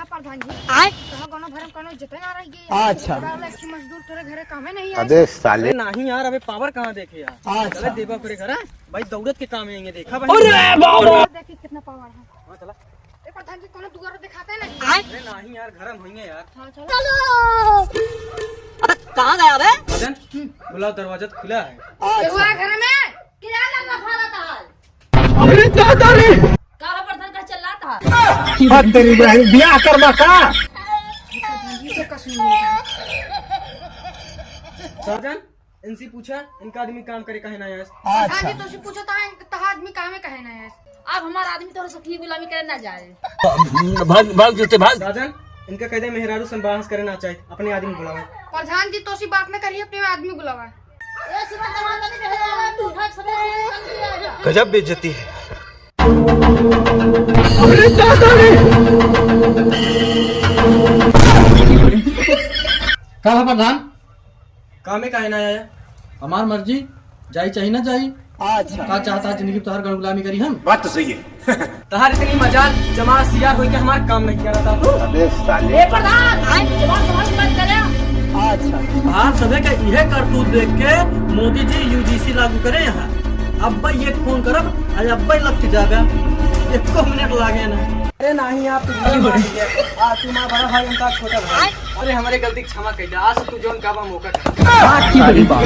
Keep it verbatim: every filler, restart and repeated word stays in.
प्रधान जी, आय? तोहर कोनो भरम कोनो इज्जते ना रह गई। अच्छा। तोहरा वाला एक मजदूर तोरे घरे कामे नहीं आए। अबे साले। अरे नहीं यार, अबे पावर कहाँ देखे यार? अच्छा। चले देबा ओकरे घर, हाँ? भाई दौड़त के काम है, ये देखा भाई। अरे बाबा। देखी कितना पावर है। हाँ, चला। ए प्रधान जी, कोनो दुआर दिखाते नहीं। आय? अरे नहीं यार, घर में होइए यार। हाँ, चलो। अबे कहाँ गया बे? प्रधान, बुलाओ, दरवाजा तो खुला है। ये हुआ घर में? क्या लगा फाड़ा था? अरे दादा रे! काला प्रधान का चिल्लात हा? बात तेरी बहन, ब्याह करबा का? साजन, इनसे पूछा, इनका आदमी काम करे काहे ना आया? प्रधान जी, तोसे पूछा था, इन-, तोहार आदमी कामे काहे ना आया? अब हमार आदमी तोहरे सखी गुलामी करे ना जाए। भाग, भाग जूते, भाग। साजन, इनका कह दे मेहरारू संभास करे ना चाहे, अपने आदमी बुलावे। प्रधान जी, तोसे बात न करिए, अपने आदमी बुलावे। गजब बेइज्जती है। का है प्रधान? कामे काहे ना आया? हमार मर्जी, जाई चाही ना जाई। अच्छा। का चाहता है जिंदगी तोहार गड़ गुलामी करी हम? बात तो सही है। तहार इतनी मजाल जमा सियार होई के हमार काम नहीं करता तू। अबे साले। ए प्रधान, आज जमा समझ मत करे। अच्छा। तहार सभे के इहे करतूत देख के मोदी जी यूजीसी लागू करे यहाँ। अब भाई एक फोन करब, आज अब भाई लग जाबे। एको मिनट लागे ना। अरे नहीं, आप तो नहीं मानिए। आज तू हमारा बड़ा भाई, हम तो छोटा भाई। अरे हमारे गलती के क्षमा कर दे, आज से तू जौन काबा मौका कर। बात की बड़ी बात।